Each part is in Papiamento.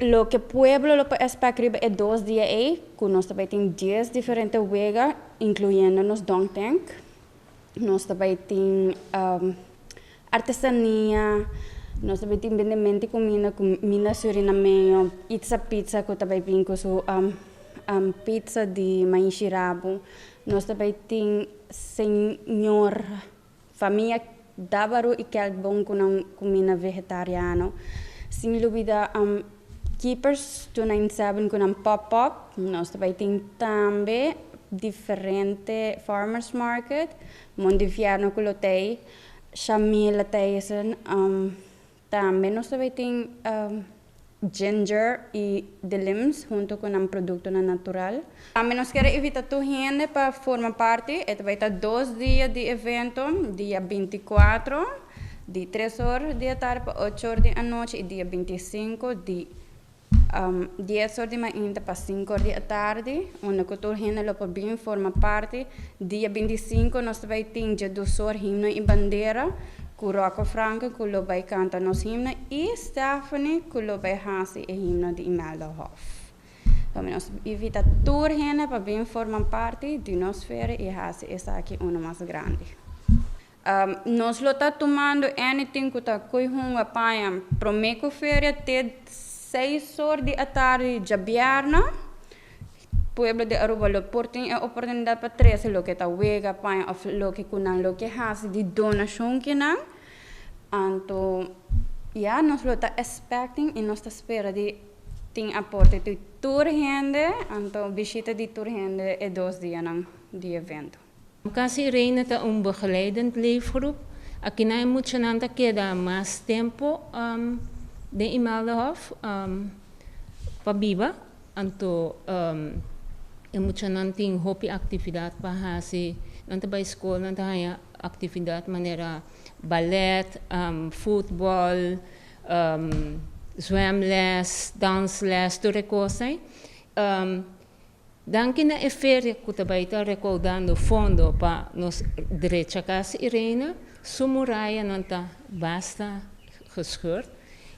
Loke pueblo lo por expect riba e 2 dia ey, cu nos tambe tin 10 diferente wega, incluyendo nos dunk tank. Nos tambe tin artesania, nos tambe tin bendemento di cuminda, cuminda surinameño, Pizza Pizza, cu tambe bin cu su pizza di maishi rabo. Nos tambe tin señor famia Davaru y Kelkboom cu un cuminda vegetariano. Sin lubida Keepers 297 cu un pop-up. Nos tambe tin tambe diferente farmers market, Mondivierno cu lo tey, Shamila Thijssen, tambe nos tambe tin ginger y the limbs hunto cu un producto natural. Tambe nos kier invita tur hende pa forma parti, e bay ta 2 dia di evento, dia 24, di 3 or di atardi pa 8 or di anochi y dia 25 di 10 or di mainta pa 5 or di atardi, unda cu tur hende lo por bin forma parti. Dia 25 nos bay tin 12 or himno y bandera, cu Rocco Franco, cu lo bay canta nos himno, y Stephanie, cu lo bay hasi e himno di Imelda Hof. Anto, nos ta invita tur hende pa bin forma parti di nos feria y hasi esaki un mas grandi. Nos lo ta tumando anything cu ta coi hunga paña prome cu feria te 6 or di atardi diabierna. Pueblo di Aruba lo por tin e oportunidad pa trece loke ta wega, paña of loke cu nan lo ke hasi di donacion cu nan. Anto, ja, nos lo ta expecting y nos ta spera di tin aporte di tur hende, anto bishita di tur hende e 2 dia nan di evento. Cas Irene ta un begeleidend leefgroep. Aki muchanan ta keda mas tempo den Imeldahof pa biba. Anto e muchanan tin hopi actividad pa hasi. Nan ta bay scol, nan ta haya actividad manera ballet, futbol, zwemles, dansles, tur cos. Danki na e feria cu tambe ta recaudando fondo pa nos drecha Cas Irene, su murayanan ta basta gescheurd.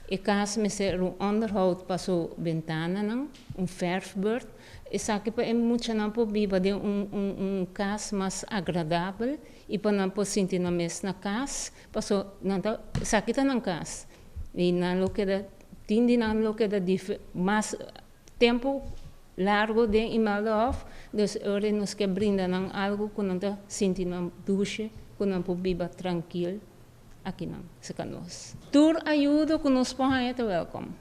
E cas mester un onderhoud pa su bentananan, un verfbeurt. Esaki pa e muchanan por biba den un cas mas agradabel y pa nan por sinti nan mes na cas, paso nan ta esaki ta na cas. Y nan lo keda tin di nan lo keda mas tempo largo den Imeldahof, dus ora nos kier brinda nan algo cu nan ta sinti nan dushi, cu nan por biba trankil akinan, serca nos. Tur ayudo cu nos por ta welcome.